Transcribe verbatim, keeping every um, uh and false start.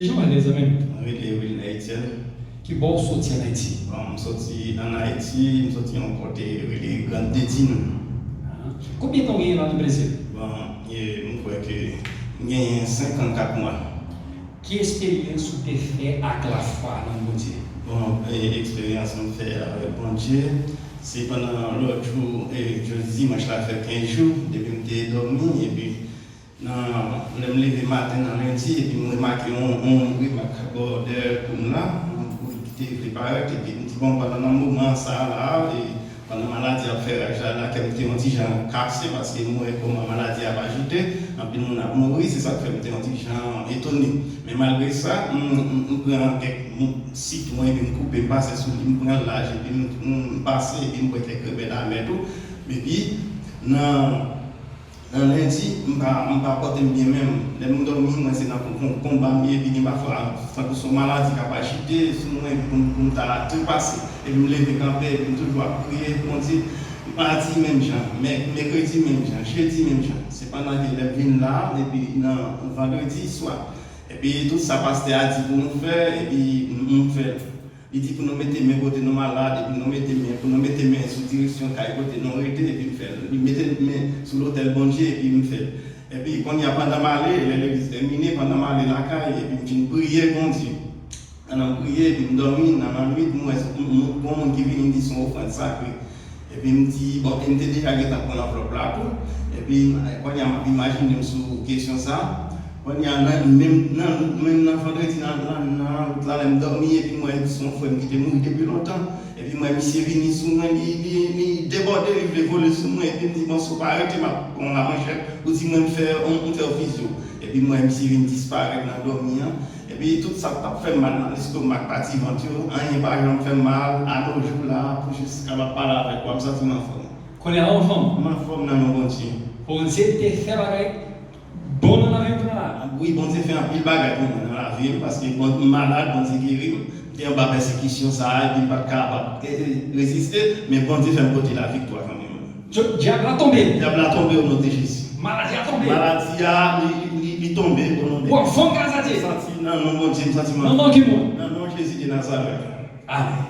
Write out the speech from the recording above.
Jan w rele, zanmi m? Mwen rele Wilner Etienne. Ki bò w soti ann Ayiti? Bon, m soti ann Ayiti, m soti yon kote rele Grande Tetine. Ah. Konbyen tan w genyen la nan Brezil? Bon, e, m kwè ke m genyen senkannkat mwa. Ki esperyans ou te fè ak lafwa nan Bondye? Bon, e, eksperyans m fè avèk Bondye, se pandan lòt jou, e, jodi dimanch la fè kenz jou, depi m te dòmi, epi nan, lè m leve maten nan lendi, epi m remake yon, yon remak bò dèyè kou m la, yon kou ki te vle parèt, epi m di, bon, pandan nan moman sa a la, e, pandan maladi a ap fè raj la, la, kè m te yon ti jan kase, paske m wè kòman maladi a ap ajite, anpil moun ap mouri, se sa k fè m te yon ti jan etone. Men malgre sa, m, m, m pran kèk moun, sitwon, epi m koupe, m pase sou li, m pran laj, epi m, m pase, epi m pran kèk remèd amè tou. Epi, nan, nan lendi, m pa, m pa pòte m byen menm. Lè m dòmi, mwen se nan kon, kon, konba m ye, epi gen pafwa, tankou se yon maladi k ap ajite sou mwen, epi pou m, pou m ta trepase. Epi m leve kanpe, epi m toujou ap priye Bondye. Madi menm jan, mè-, mèkredi menm jan, jedi menm jan. Se pandan ke lè m vin la, epi nan vandredi swa, epi tout sa pastè a di pou nou fè, epi m, m fè l. Li di pou nou mete men kote nou malad, epi nou mete men, pou nou mete men sou direksyon kay kote nou rete, epi m fè l. Li mete men sou lotèl Bondye, epi m fè l. Epi kounye a, pandan m ale, lè legliz tèmine, pandan m ale lakay, epi m fin priye Bondye. Pandan m priye, epi m dòmi, nan lannwit, m wè s-, m, m, gon moun ki vini, m di se yon ofrann sakre. Epi m di, bon, e m te deja gentan pran anvlòp la tou. Epi, kounye a, m ap imajine m sou kesyon sa. Kounye a, nan, menm nan, menm nan vandredi, nan, nan, nan wout la, lè m dòmi, epi m wè se yon frè m ki te mouri depi lontan. Epi m wè misye vini sou mwen, li, li, li debòde, li vle vole sou mwen. Epi m di, bon, si w pa rete, m ap pran w la manchèt. Ou di mwen m fè, m, m fè w fizye w. Epi m wè misye vin disparèt nan dòmi an. Epi tout sa k t ap fè m mal nan lestomak, pati vant yo, anyen pa janm fè m mal, a no jou la, pou jiska m ap pale avèk ou a, m santi m anfòm. Kounye a w anfòm? M anfòm nan non Bondye. Bondye te fè bagay bon nan lavi w kounye a la? Wi, Bondye fè anpil bagay pou mwen nan lavi m, paske bon, m malad, Bondye geri m. M te anba pèsekisyon sa a, epi m pa t kapab, e, e, reziste, men Bondye fè m pote laviktwa kanmenm. Dyo-, dyab la tonbe. Dyab la tonbe o non de Jezi. Maladi a tonbe. Maladi a, li, li, li, li tonbe o non de Jezi. W ap vann gras a Dye. Santi nan non Bondye, m santi m anfòm. Nan non ki moun? Nan non Jezi de Nazarèt. Amèn.